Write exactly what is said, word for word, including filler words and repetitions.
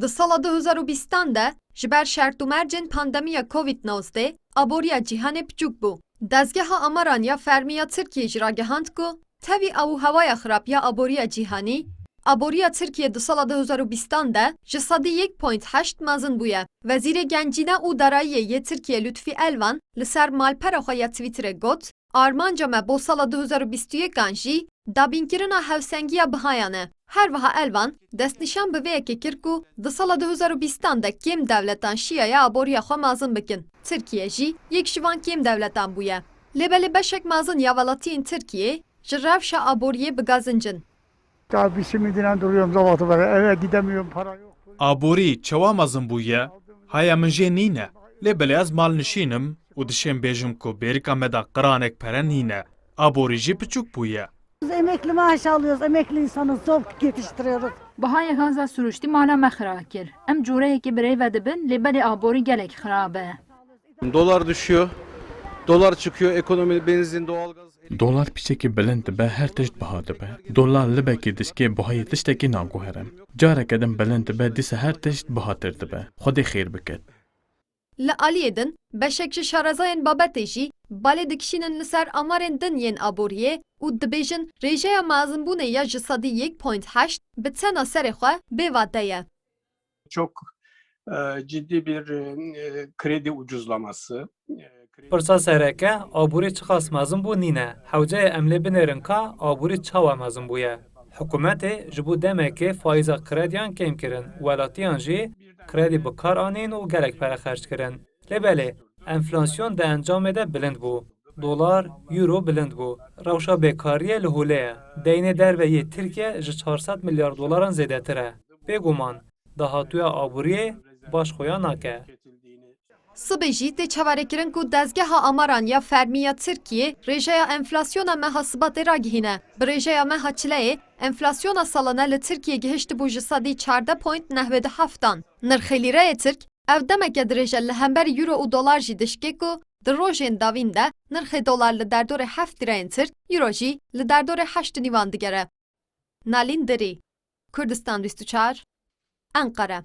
Di sala du hezar û bîstan de ji ber şert û mercên pandemiya Covid nozdeh aboriya cîhanê piçûk bû. Dezgeha Amaran ya Fermî ya Tirkiyê jî ragihand ku tevî ew û hewaya xirab ya aboriya cîhanî, aboriya Tirkiyê di sala du hezar û bîstan de ji sedî yek point heşt mezin bûye. Wezîrê Gencîne û Darayiyê yê Tirkiyê Lutfî Elvan li ser malpera xwe ya Twitterê got, Armanca me bo sala du hezar û bîst û yekan jî dabînkirina hevsengiya bihayan e. Her wiha Elvan destnîşan bi vê yekê kir ku di sala du hezar û bîstan de kêm dewletan şiyaya aboriya xwe mezin bikin. Tirkiye jî yek ji van kêm dewletan bûye. Lê belê beşek mezin ya welatiyên Tirkiyê ji rewşa aboriyê bi gazinc in. Daha bir simidine duruyorum sabahtan beri. Eve gidemiyorum, para yok. Aborî çawa mezin bûye? Haya min jê nîne. Lê belê ez malnişîn im û dişêm bêjim ku bêrika me de qiranek pere nîne. Aborî jî piçûk bûye. Biz emekli maaş alıyoruz, emekli insanız, zor yetiştiriyoruz. Bihayê gaza sirûştî mala me xira kir. Em coreyekê bi rê ve dibin, lê belê aborî gelek xirab e. Dolar düşüyor. Dolar çıkıyor. Ekonomi, benzin, doğalgaz. Dolar piçekî bilind dibe, her tişt biha dibe. Dolar libekî dişkê, bihayê tiştekî naguhere. Careke din bilind dibe, dîsa her tişt bihatir dibe. Xwedê xêr biket. Li aliyê din, beşek ji şarezayên babetê jî balê dikişînin li ser amarên din yên aboriyê û dibêjin rêjeya mezinbûnê ya ji sedî yek point heşt bi tena serê xwe bêvate ye. Çok e, ciddi bir e, kredi ucuzlaması. E, kredi- Pirsa sereke, aborî çiqas mezin bû nîne. Hewceyê em lê binêrin ka aborî çawa mezin bûye. Hikûmetê ji bo demekê faiza krediyan kêm kirin, welatiyan jî kredî bi kar anîn û gelek pere xerc kirin. Lê belê, enflasyon di encamê de bilind bû. Dolar, euro bilind bû. Rewşa bêkariyê li holê ye. Deynê derve yê Tirkiye ji çar sed milyar dolaran zêdetir e. Bêguman, dahatûya aboriyê baş xuya nake. Sibê jî tê çaverêkirin ku Dezgeha Amaran ya Fermî ya Tirkiyê rêjeya enflasyona meha Sibatê ragihîne. Bi rêjeya meha Çileyê, enflasyona salane li Tirkiyê gihiştibû ji sedî çardeh point nehwê du heftan. Nirxê lîreyê Tirk ev demeke dirêj e li hember euro û dolar jî dişkê ku di rojên davîn de nirxê dolar li derdorê heft lîreyên Tirk, euro jî li derdorê heşt û nîvan digere. Nalîn Dirî, Kurdistan bîst û çar, Enqere.